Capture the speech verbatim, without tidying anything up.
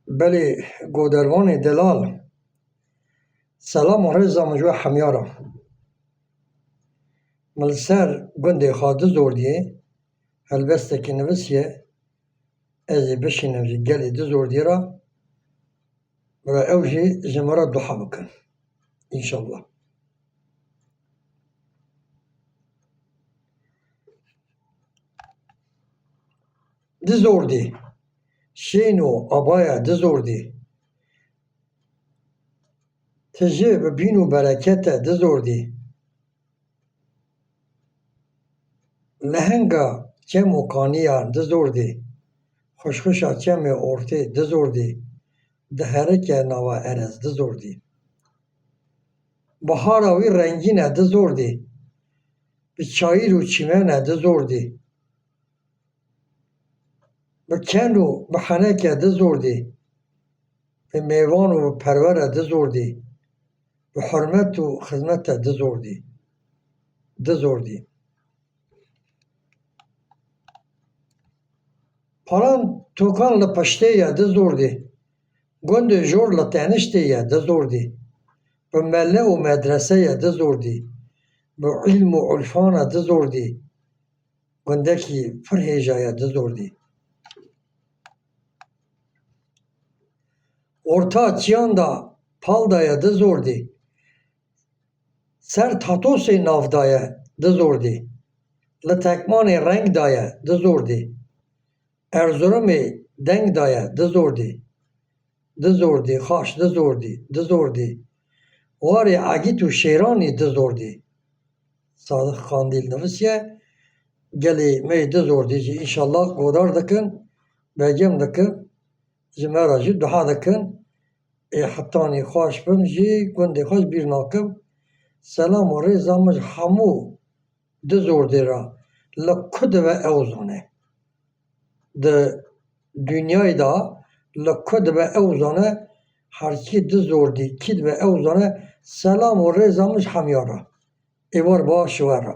Belê godervanê delal, selam û rêza min ji we hemya re. Min li ser gundê xwe Dizordiyê helbestekî nivisiye, ez ê bişînim ji gelê Dizordiyê re, bira ew jî ji min re duha bikin. Înşallah. Dizordî, şêno abaya Dizordî. Tije bi bîn û bereket e Dizordî. Lehenga çem û kaniya Dizordî. Xuşxuşa çemê ortê Dizordî. Diherike nava erez Dizordî. Bihara wî rengîn e Dizordî. Bi çayîr û çîmen e Dizordî. Bi ken û bi heneke Dizordî. Bi mêvan û bi perwer e Dizordî. Bi hurmet û xizmet e Dizordî. Dizordî. Paran tokan li piştê ye Dizordî. Gundê jor li teniştê ye Dizordî. Bi mele û medrese ye Dizordî. Bi îlm û urfan e Dizordî. Gundekî pir hêja ye Dizordî. Orta çiyan da pal daye Dizordî. Ser Tatosê nav daye Dizordî. Li Tekmanê reng daye Dizordî. Erzurumê deng daye Dizordî. Dizordî, xaş Dizordî, Dizordî. Warê Egît û Şêranî Dizordî. Sadiq Qandîl nivisiye. Gelê me yê Dizordî jî înşallah godar dikin, begem dikin. Ji me re jî duha dikin. Ê hetanî xweş bim jî gundê xwe ji bîr nakim. Selam û rêza min ji hemû Dizordî re. Li ku dibe ew zane. Di dinyayê de li ku dibe ew zane, her kî Dizordî kî dibe ew zane, selam û rêza min ji hemiya re. Êvar baş ji we re.